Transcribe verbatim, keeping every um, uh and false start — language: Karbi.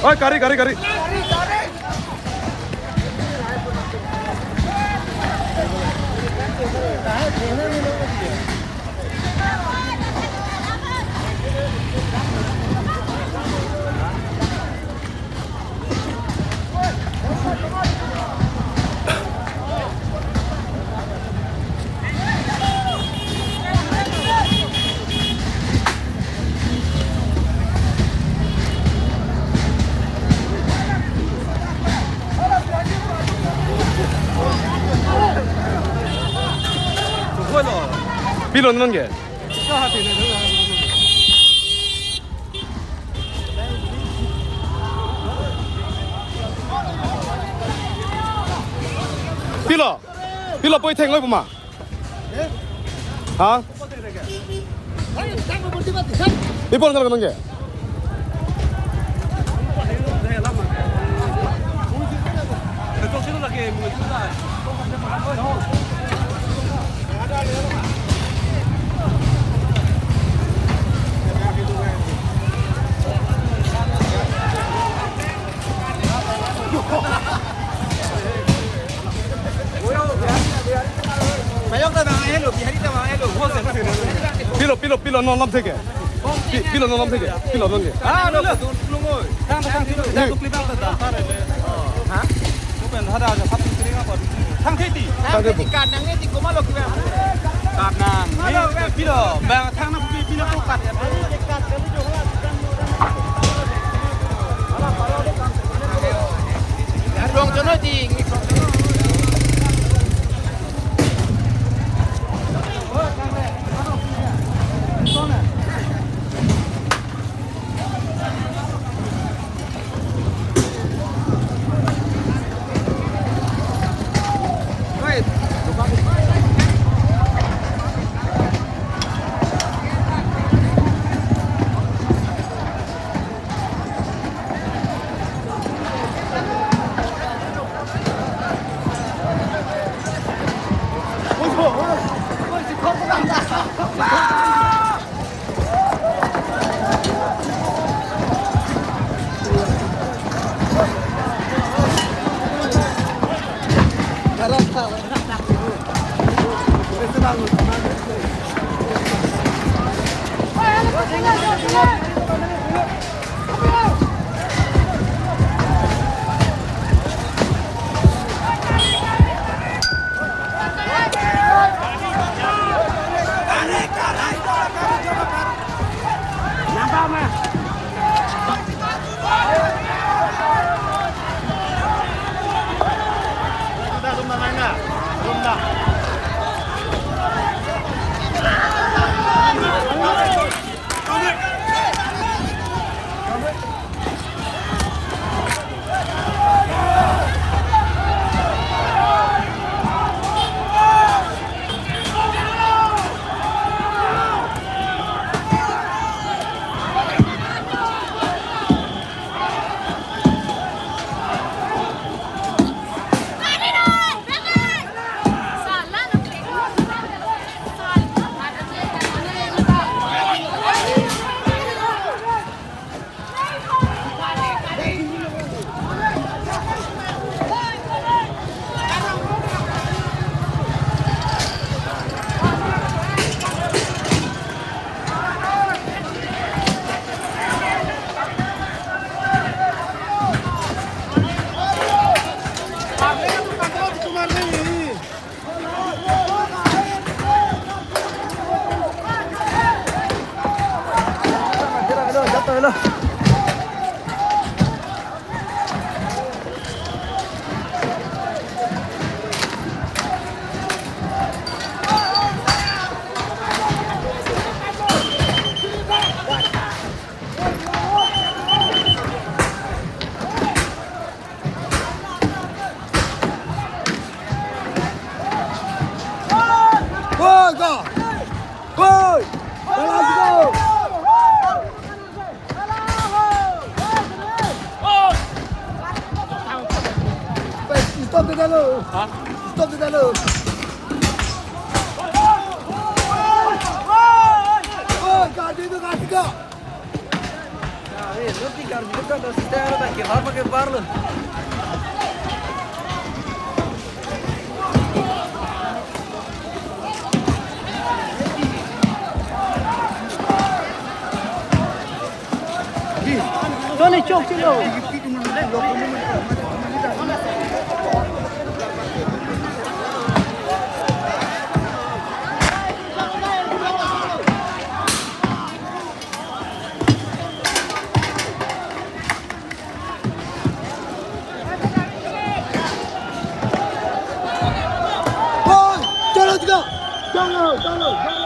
Oi, kari, kari, kari. Pilo non ke? Pilo? Pilo poi theng loi puma? Ha? Ipon kal kanang ke? Mayok ta bang helo, Bihari ta bang helo. Pilo, pilo, pilo, non lam theke. Pi-, pilo, non lam theke. Pilo, non ke. Ah, lo, lo, lo, lo. Tang, tang, tang, tang, tang, tang, tang. Ha? Open, hada, hada, satu, tiga, empat. Tang theti. Tang theti, kat nang theti, komat lo kiba. Kat nang. Ni, pilo, bang, tang nang, pi-, pilo, ko kat. Rong jono ding. Gol, gol. Gol. Gol, gol. Stop de dalo. Ha? Stop de dalo. Gol, gol, gol. Eh, lo ti karbi ka ta sita aro ta kevar ma kevar lo. Tony chok chilo. Ball, chalo, chalo. Chalo, chalo, chalo.